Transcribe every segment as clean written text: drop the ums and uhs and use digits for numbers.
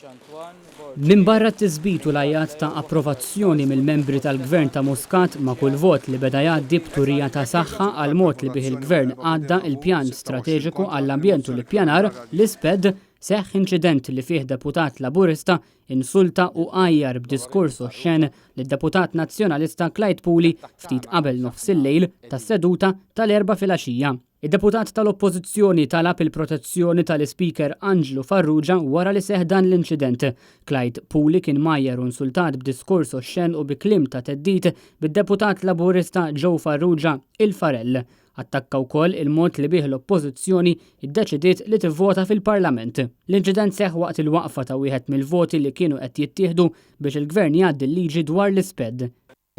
Minbarra t-tisbit u l-għajat ta' approvazzjoni mill-membri tal-Gvern ta' Muscat ma' kull vot li beda jgħaddi b'turija ta' saħħa għall-mod li bih il-Gvern għadda l-Pjan Strateġiku għall-Ambjent u l-Ippjanar, l-ISPED, seħħ inċident li fih deputat Laburista insulta u għajjar b'diskors oxxen lid-deputat Nazzjonalista Clyde Puli ftit qabel nofsillejl tas-seduta tal-Erbgħa filgħaxija. Id-deputat tal-Oppożizzjoni talab il-protezzjoni tal-Ispeaker Anġlu Farrugia wara li seħħ dan l-inċident. Clyde Puli kien mgħajjar u nsultat b'diskors oxxen u bi kliem ta' theddid bid-deputat Laburista Joe Farrugia, il-Farell. Attakka wkoll il-mod li bih l-Oppożizzjoni ddeċidiet li tivvota fil-Parlament. L-inċident seħħ waqt il-waqfa ta' wieħed mill-voti li kienu qed jittieħdu biex il-Gvern jgħaddi l-liġi dwar l-ISPED.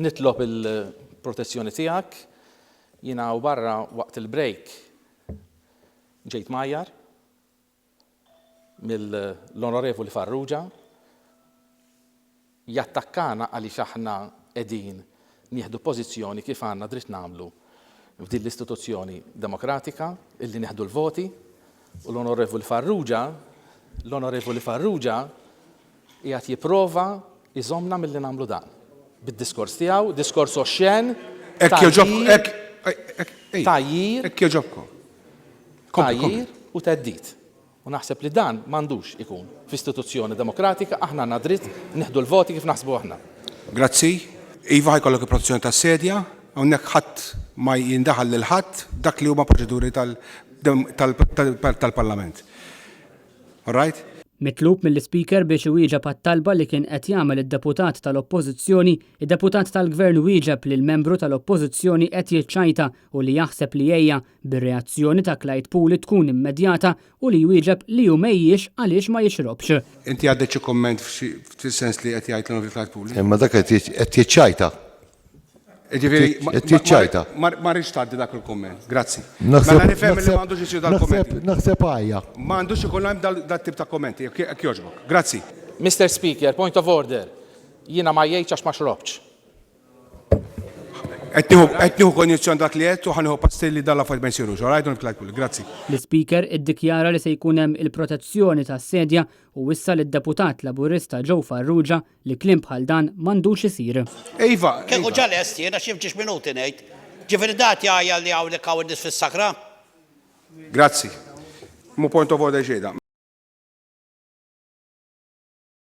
Nitlob il-protezzjoni tiegħek. Jiena hawn barra waqt il-break ġejt mgħajjar mill-Onorevoli Farrugia jattakkana għaliex aħna qegħdin nieħdu pożizzjoni kif għandna dritt nagħmlu f'din l-istituzzjoni demokratika illi nieħdu l-voti u l-Onorevoli Farrugia l-Onorevoli Farrugia Qiegħed jipprova jżommna milli nagħmlu dan. Bid-diskors tiegħu, diskors oxxen, tgħajjir, tgħajjir, tgħajjir u theddid. U naħseb li dan m'għandux ikun f'istituzzjoni demokratika, aħna għandna dritt nieħdu l-voti kif naħsbu aħna. Grazzi. Iva ħa jkollok il-protezzjoni tas-sedja, hawnhekk ħadd ma jindaħal lil ħadd f'dak li huma proċeduri tal-Parlament. All right? Mitlub mill-Ispeaker biex iwieġeb għat-talba li kien qed jagħmel id-deputat tal-Oppożizzjoni, id-deputat tal-Gvern wieġeb li l-membru tal-Oppożizzjoni qed jiċċajta u li jaħseb li għejja bir-reazzjoni ta' Clyde Puli tkun immedjata u li jwieġeb li hu m'għejjiex għaliex ma jixrobx. Inti għaddejt xi kumment fis-sens li qed jgħid l-Onorevoli Clyde Puli? Imma dak qed jiċċajta. Jiġifieri, Qed jiċċajta. ma rridx tgħaddi dak il-kumment. Grazzi. Mela nifhem li m'għandux isir dal-kummenti. Naħseb għajja. M'għandux ikun hemm dat-tip ta' kummenti, jekk jogħġbok. Grazzi. Mister Speaker, point of order. Jiena ma għejjejtx għax ma xrobtx. Qed nieħu konjizzjoni dak li għedt u ħa nieħu passi li dan l-affarijiet ma jsirux. All right, Onorevoli Clyde Puli. Grazzi. L-Ispeaker iddikjara li se jkun hemm il-protezzjoni tas-sedja u wissa lid-deputat Laburista Joe Farrugia Li kliem bħal dan m'għandux isir. Iva, Kieku iva. ġa lest jien għax jien f'ġiex minuti ngħid. Ġifieri da qed jgħajjar li hawnhekk hawn in-nies fis-sakra? Grazzi. Mhu point of order xejn dan.